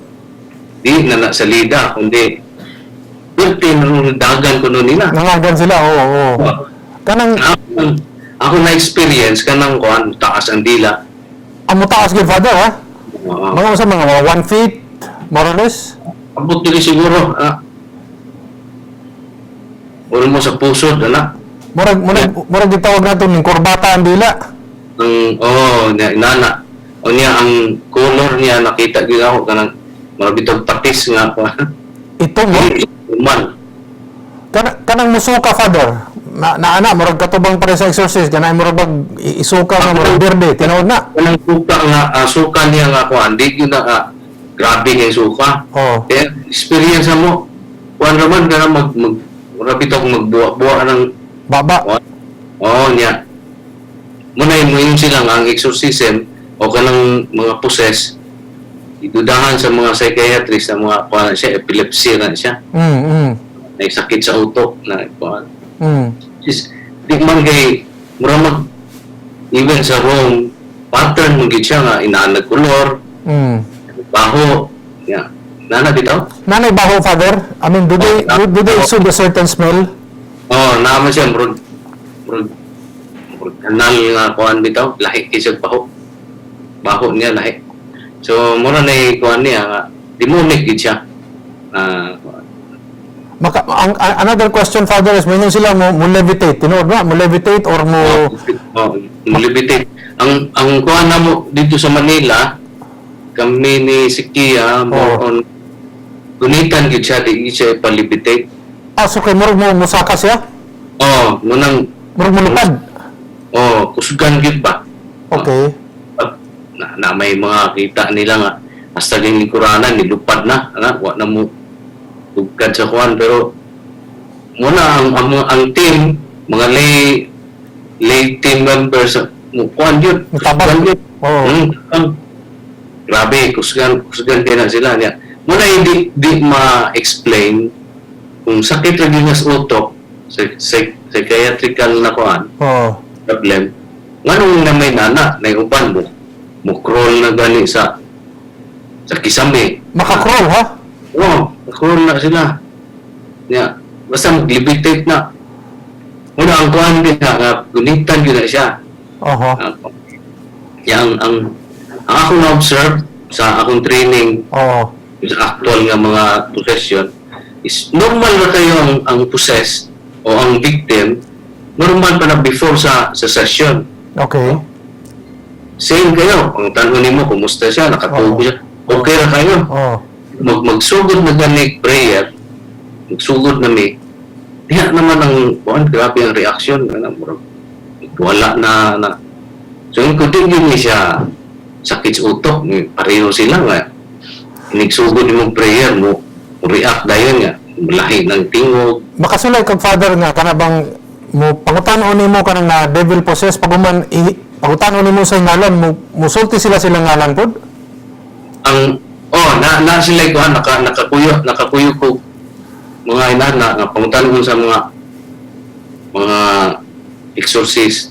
B: Di na na salida kundi perti na dagan kuno nila.
A: Nangagan sila, oo. Kanang,
B: Ako na experience kanang kuan, taas ang dila.
A: Ang mutaas gyud, Father, ha?
B: Oo.
A: Mga usa mga 1 feet, more or less.
B: Abot dili siguro. Ulo mo sa pusod, ana.
A: Murag gitawag nato ning kurbata ang dila.
B: Ang oh, na inana. O niya ang color niya nakita gyud ako kanang murag bitog patis nga kuan.
A: Ito mo.
B: Man.
A: Kanang musuka, Father. Na ana murag katubang pare sa exorcist kanang murag bag isuka nga murag berde, tinuod na?
B: Kanang suka nga suka niya nga kuan, di gyud na grabe kay suka. Kaya experience mo kuan raman kana mag mag murag bitog magbuwa-buwa ng
A: Baba.
B: kuan. Oh, niya. Muna mo yun sila nga ang exorcism o kanang mga possess, idudahan sa mga psychiatrist sa mga kuan siya, epilepsy na siya, may sakit sa utok na kuan. Is di man kay mura mag even sa wrong pattern mo gid siya nga inaanag kolor, baho ya nana bitaw.
A: Nanay baho, Father? I mean, do they exude a certain smell?
B: Oh, naman siya murag kanal nga kuan bitaw, lahi kay siya baho, baho niya lahi. So mura na kuan niya nga demonic gid siya. Ah.
A: Another question, Father, is mingon sila mo levitate. Tinuod ba? Mo levitate or mo
B: Oh, levitate. Ang kuan na mo dito sa Manila, kami ni Sikia more on gunitan gid siya, di gid siya ipalevitate.
A: Ah, so kay murag mo musaka siya?
B: Oh, munang
A: Murag mo lupad.
B: Oh, kusgan gid ba?
A: Okay.
B: Pag, na may mga kita nila nga hasta ging lingkuranan nilupad na, ana, wa na mo tugkad sa kuan, pero muna ang team, mga lay team members mo kuan yun.
A: Tabang.
B: Kuan yun. Grabe, kusgan kusgan kay na sila niya. Muna hindi di ma-explain kung sakit lagi nga sa utok, psychiatrical na kuan problem, nganong na may nana na uban mo mo crawl na gani sa kisame.
A: Maka-crawl, ha?
B: Oo, crawl na sila niya, basta mag-levitate na. Muna ang kuan din na nga gunitan yun na siya. Yang ang akong na-observe sa akong training, sa actual nga mga possession is normal na kayo ang possessed o ang victim, normal pa na before sa session. Same kayo, ang tanong nimo kumusta siya, nakatulog siya, okay ra kayo. Magsugod na gani prayer, magsugod na mi diha naman ang kuan. Kuan, grabe ang reaction ana, murag wala na na. So yung kundi yun ni siya sakit sa utok ni, pareho sila nga inigsugod imong prayer mo, mo react dayon nga lahi ng tingog.
A: Makasulay kag, Father, nga kana bang mo pangutan-on nimo kanang na devil possessed, pag human pangutan-on nimo sa ngalan mo, musulti sila silang ngalan pod?
B: Ang oh na na sila kuan, nakakuyo ko mga inana nga pangutan ko sa mga exorcist,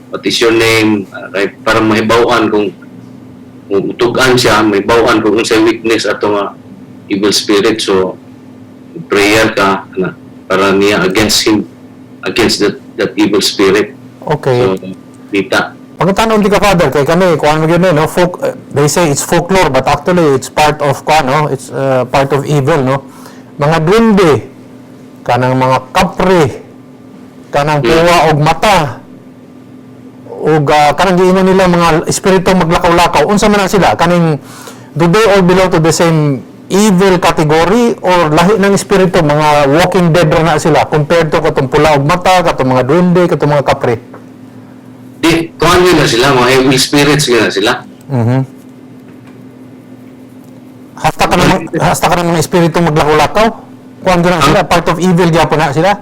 B: "What is your name?" Kay para mahibaw-an kung utugan siya, mahibaw-an kung unsay weakness ato nga evil spirit. So prayer ka na para niya against him, against that evil spirit. So kita.
A: Pangutan-on di ka, Father, kay kami kuan mo gyud eh, no, folk, they say it's folklore, but actually it's part of kuan, no, it's part of evil, no, mga duwende, kanang mga kapre, kanang kuwa og mata ug kanang giingon nila mga espiritu maglakaw-lakaw. Unsa man na sila kaning, do they all belong to the same evil category or lahi ng espiritu, mga walking dead ra na sila compared to katong pula og mata, katong mga duwende, katong mga kapre?
B: Di kuan yun na sila, mga evil spirits yun na sila.
A: Hasta ka ng mga espiritu maglakaw-lakaw. Kuan gyud na sila, part of evil gyapon na sila.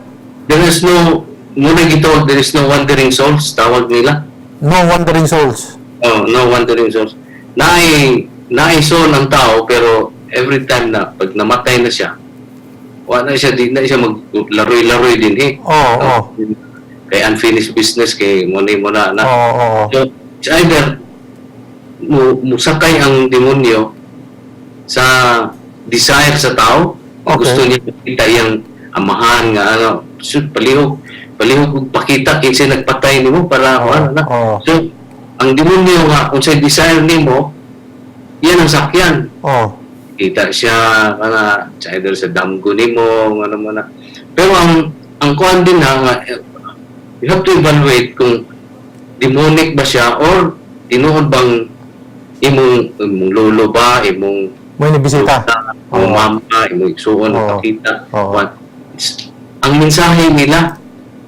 B: There is no, muna gitawag, there is no wandering souls, tawag nila.
A: No wandering souls.
B: Oh, no wandering souls. Naay soul ang tao, pero every time na pag namatay na siya, wala na siya, di na siya maglaroy-laroy din eh.
A: Oo, oo.
B: Kay unfinished business kay mo ni mo na na.
A: Oo, oo.
B: So, it's either mo musakay ang demonyo sa desire sa tao, gusto niya makita iyang amahan nga ano, shoot, palihog palihog og pakita kinsa nagpatay nimo para ano na. So ang demonyo nga kung sa desire nimo, yan ang sakyan. Kita siya kana sa either sa damgo nimo, ano man na. Pero ang kuan din na nga, you have to evaluate kung demonic ba siya or tinuod bang imong lolo ba, imong
A: May nibisita.
B: Imong mama, imong igsuon, pakita. What? Ang mensahe nila,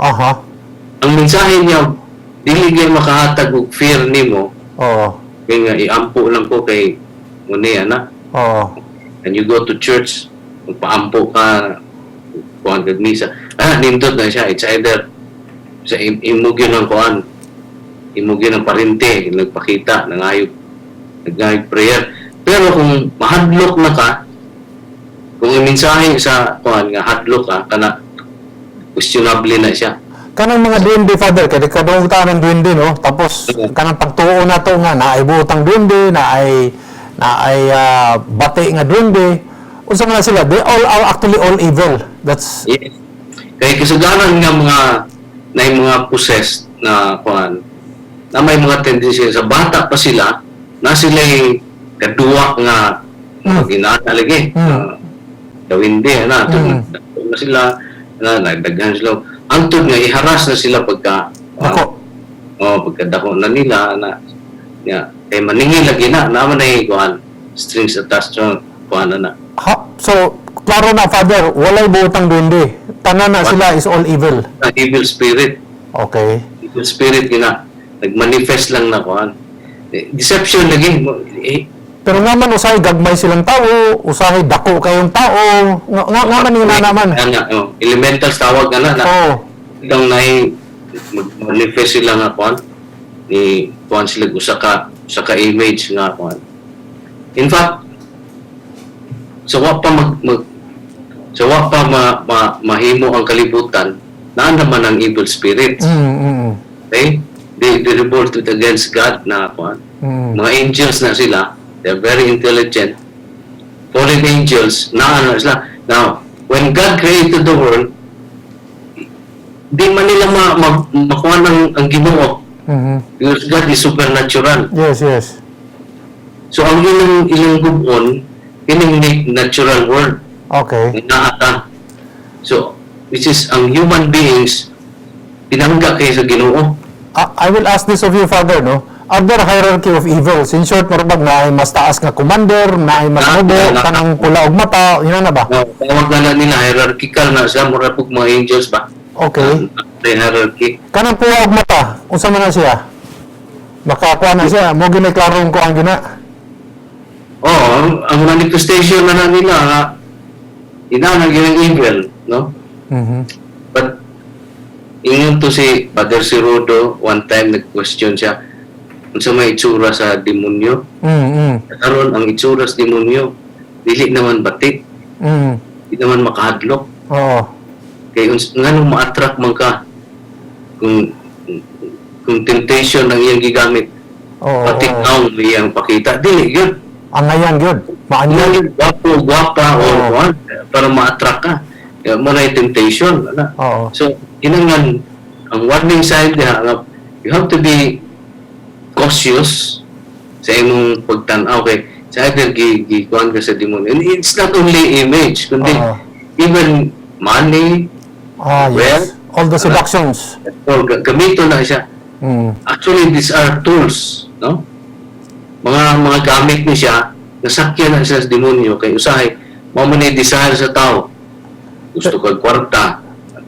B: ang mensahe niya dili gyud makahatag og fear nimo kay nga iampo lang ko kay muni ana. And you go to church, magpaampo ka, kuan kag misa, nindot na siya. It's either sa imo gyud ang kuan, imo gyud ang parente nagpakita, nangayog prayer. Pero kung mahadlok na ka, kung ang mensahe sa kuan nga hadlok ka kana, questionable na siya.
A: Kanang mga duwende, Father, kay kadungog ta ng duwende, no? Tapos kanang pagtuo na to nga naay buotang duwende, naay bati nga duwende. Unsa man na sila? They all are actually all evil. That's
B: Yes. Kay kasagaran nga mga na yung mga possessed na kuan na may mga tendency sa bata pa sila na sila kaduwa nga ginana lagi. Gawindi na na sila na nagdaghan sila angtod nga iharas na sila pagka
A: Dako.
B: Oh, pagka dako na nila na ya kay maningil lagi na naman ay kuan, strings attached sa kuan na na.
A: Ha, so klaro na, Father, walay buotang duwende. Tanan na sila is all evil.
B: Na evil spirit. Evil spirit gina nagmanifest lang na kuan. Eh, deception lagi. Eh,
A: Pero nga man usahay gagmay silang tao, usahay dako kayong tao. Nga man yung naman.
B: Nga, oh, elementals tawag nga na na. Ikaw na mag-manifest sila nga kuan ni kuan sila usa ka image nga kuan. In fact, sa wa pa mag, mag sa wa pa ma, ma, mahimo ang kalibutan, naa naman ang evil spirits. Okay? They revolted against God na kuan. Mga angels na sila, they're very intelligent. Fallen angels, naa na sila. Now, when God created the world, di man nila makuha ng ang Ginoo because God is supernatural.
A: Yes.
B: So ang ilang gubon, kining natural world naa ta. So, which is ang human beings pinangga kay sa Ginoo.
A: I will ask this of you, Father, no? Are there hierarchy of evils? In short, murag na ay mas taas nga commander, na ay mas mubo, kanang pula og mata, yun na ba?
B: No, tawag na nila hierarchical na siya, mura pug mga angels ba? The hierarchy.
A: Kanang puwa og mata, unsa man na siya? Makakuha na siya, mo gini klarong ko ang gina.
B: Oh, ang manifestation na nila nga ina na gyud ang evil, no? But ingon to si Father Sirodo, one time nag-question siya unsa may itsura sa demonyo. Karon ang itsura sa demonyo dili naman batik, di naman makahadlok. Kay nganong ma-attract man ka kung temptation ang iyang gigamit, batik ang iyang pakita, dili yun.
A: Ang ngayan gyud, maanyan.
B: Yung gwapo, gwapa, o kuan, para ma-attract ka. Kaya mo na yung temptation. Ana. So, kinahanglan, ang warning sign diha, nga, you have to be cautious sa imong pagtan-aw kay sa either gi kuan ka sa demonyo. And it's not only image, kundi even money,
A: Ah, yes. All the seductions.
B: Or gamito na siya. Actually, these are tools, no? Mga gamit ni siya, nasakyan na siya sa demonyo kay usahay mao man ni desire sa tao. Gusto kag kwarta,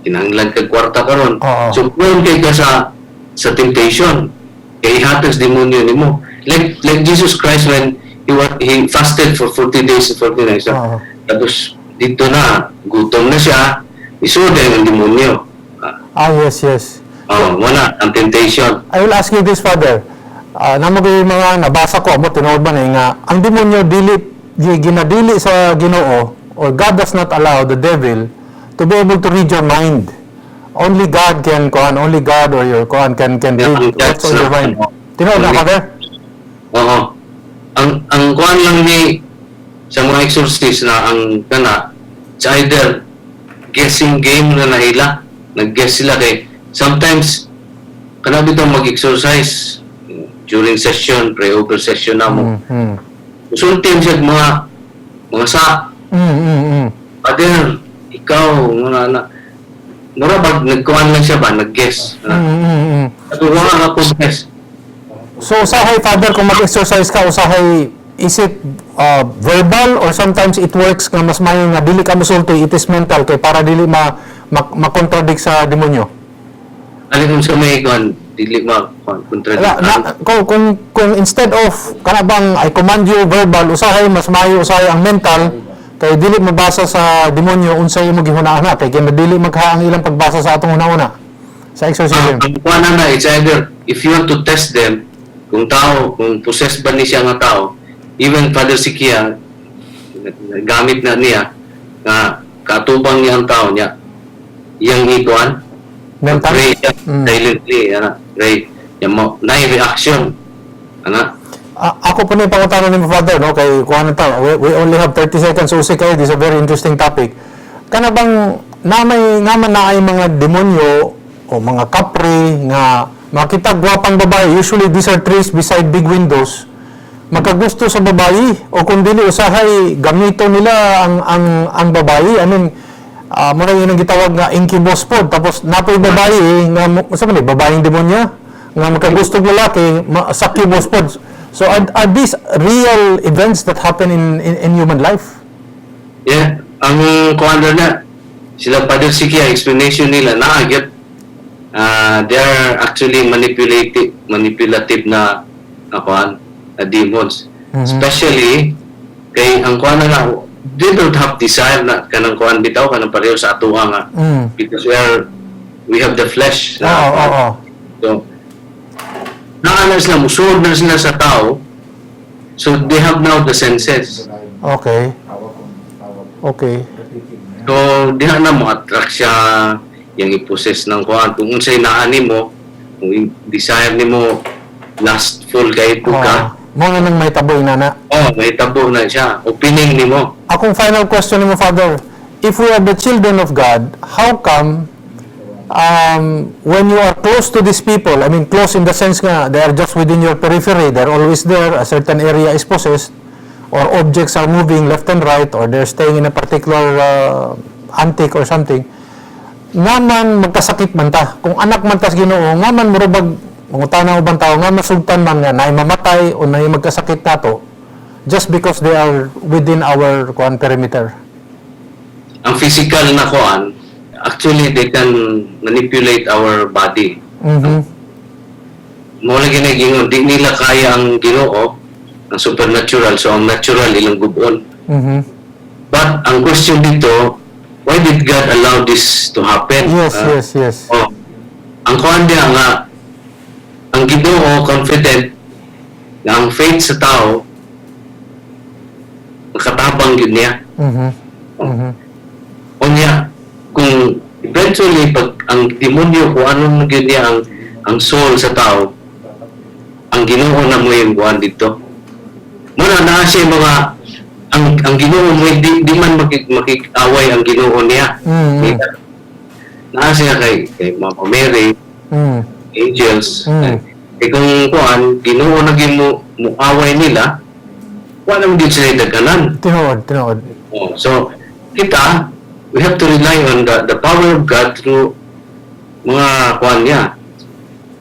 B: kinahanglan kag kwarta karon. So prone kay ka sa temptation. Kay ihatag sa demonyo nimo. Like Jesus Christ when he fasted for 40 days and 40 nights. Tapos dito na, gutom na siya, isuod ang demonyo. Ah,
A: Ah, yes.
B: oh, wala ang temptation.
A: I will ask you this, Father. Namo gyud mga nabasa ko amo tinuod ba ni nga ang demonyo dili ginadili sa Ginoo or God does not allow the devil to be able to read your mind. Only God can kuan, only God or your kuan can read
B: that's
A: what's on your mind. Tinuod na, Father?
B: Oo. Ang kuan lang ni sa mga exorcist na ang kana, it's either guessing game na nahila. Nag-guess sila kay sometimes kana bitaw mag-exorcise during session, pray-over session na mo. Sulti siya mga sa "Father, ikaw," mga na mura bag nagkuan lang siya ba, nag-guess. Ako wala nga ko guess.
A: So usahay, Father, kung mag-exorcise ka, usahay is it verbal or sometimes it works nga mas mayo nga dili ka mosulti, it is mental kay para dili ma ma-contradict sa demonyo?
B: Alin kung sa may kuan, dili ma kuan contradict?
A: Na, kung instead of kana bang "I command you" verbal, usahay mas mayo usahay ang mental kay dili mabasa sa demonyo unsay imo gihuna-huna kay dili magha ang ilang pagbasa sa atong hunahuna sa exorcism.
B: Ang kuan na, it's either if you want to test them kung tao, kung possessed ba ni siya nga tao, even Father Sikia gamit na niya nga katubang niya ang tao niya, iyang ikuan
A: mental.
B: Pray siya silently, ana, pray ya mo na reaction ana.
A: Ako po na yung pangutana ni Father, no? Kay kuha na ta, we only have 30 seconds, so kay this is a very interesting topic. Kana bang namay nga man naay mga demonyo o mga kapre nga makita gwapang babae, usually these are trees beside big windows, makagusto sa babae o kung dili usahay gamito nila ang babae? I mean, mura yun ang gitawag nga incubus pod, tapos napoy babae eh, nga unsa man ni babaeng demonyo nga makagusto og lalaki, succubus pod. So are these real events that happen in human life?
B: Yeah, ang kuan na sila Father Sikia, explanation nila na get they are actually manipulative na kuan na demons. Especially kay ang kuan na they don't have desire na kanang kuan bitaw, kanang pareho sa atoa nga because we have the flesh na,
A: Oo, oo.
B: So naa na sila, musulod na sila sa tao, so they have now the senses. So diha na mo attract siya, yang i-possess ng kuan kung unsay naa nimo, kung desire nimo, lustful kay po ka.
A: Mo na nang may tabo inana.
B: Oh, may tabo na siya, opening nimo.
A: Akong final question nimo, Father, if we are the children of God, how come when you are close to these people, I mean close in the sense nga they are just within your periphery, they're always there, a certain area is possessed, or objects are moving left and right, or they're staying in a particular antique or something, nga man magkasakit man ta? Kung anak man tas Ginoo, nga man murabag mangutana ubang tao nga masugtan man nga naay mamatay o naay magkasakit nato just because they are within our kuan perimeter.
B: Ang physical na kuan Actually, they can manipulate our body. Mao lagi na gingon, di nila kaya ang Ginoo, ang supernatural, so ang natural ilang gub-on. But ang question dito, why did God allow this to happen?
A: Yes.
B: Oh, ang kuan niya nga, ang Ginoo confident na ang faith sa tao makatabang gyud niya. Unya, kung eventually pag ang demonyo, kung anong gyud niya ang soul sa tao, ang Ginoo na mo yung kuan dito. Muna naa siya mga ang Ginoo mo di man makig-away ang Ginoo niya. Naa siya kay Mama Mary, angels. Eh kung kuan Ginoo na gyud mo muaway nila, wala mo gyud sila daganan.
A: Tinuod, tinuod.
B: Oh, so kita, we have to rely on the power of God through mga kuan niya,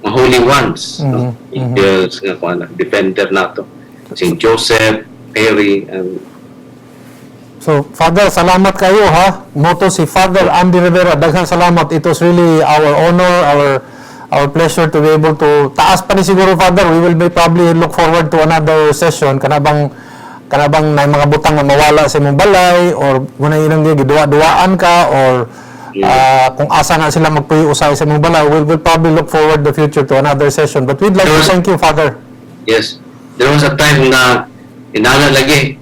B: mga holy ones, no? Angels nga kuan na, defender nato. Saint Joseph, Mary, and
A: So, Father, salamat kayo ha. Mao to si Father Andy Rivera. Daghang salamat. It was really our honor, our pleasure to be able to taas pa ni siguro, Father. We will be probably look forward to another session kana bang na mga butang nga mawala sa imong balay or muna inang giduwa-duwaan ka or kung asa na sila magpuyo usay sa imong balay. We will probably look forward the future to another session. But we'd like to thank you, Father.
B: Yes. There was a time na inana lagi,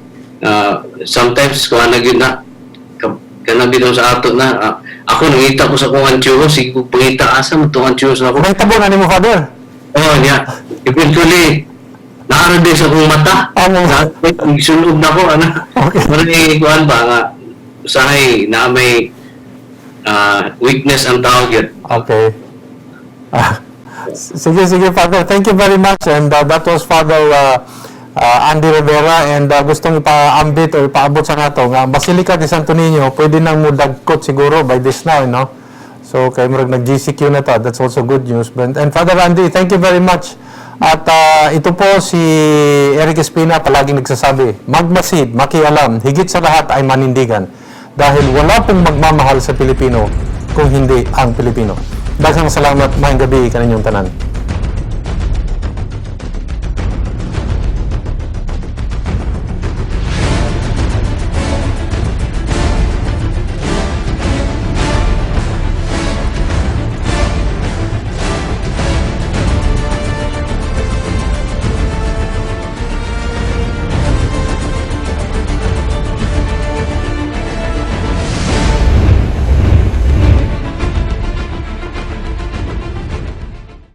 B: sometimes kuan na gyud na kana bitaw sa ato na ako nangita ko sa akong antiyo, sige ko pangita asa man tong antiyo sa ako.
A: Nahitabo na nimo, Father?
B: Oh, niya. Eventually, naara din sa akong mata.
A: Amo.
B: Na, sunog na ko, ana. Mura ni kuan ba nga usahay na may weakness ang tao gyud.
A: Okay. Ah, sige, sige, Father. Thank you very much. And that was Father Andy Rivera. And gustong ipaambit or ipaabot sa nato nga ang Basilica de Santo Niño, pwede nang mudagkot siguro by this now, no? So, kay murag nag-GCQ na ta. That's also good news. But, and Father Andy, thank you very much. At ito po si Eric Espina, palaging nagsasabi, magmasid, makialam, higit sa lahat ay manindigan. Dahil wala pong magmamahal sa Pilipino kung hindi ang Pilipino. Daghang salamat, maayong gabii kaninyong tanan.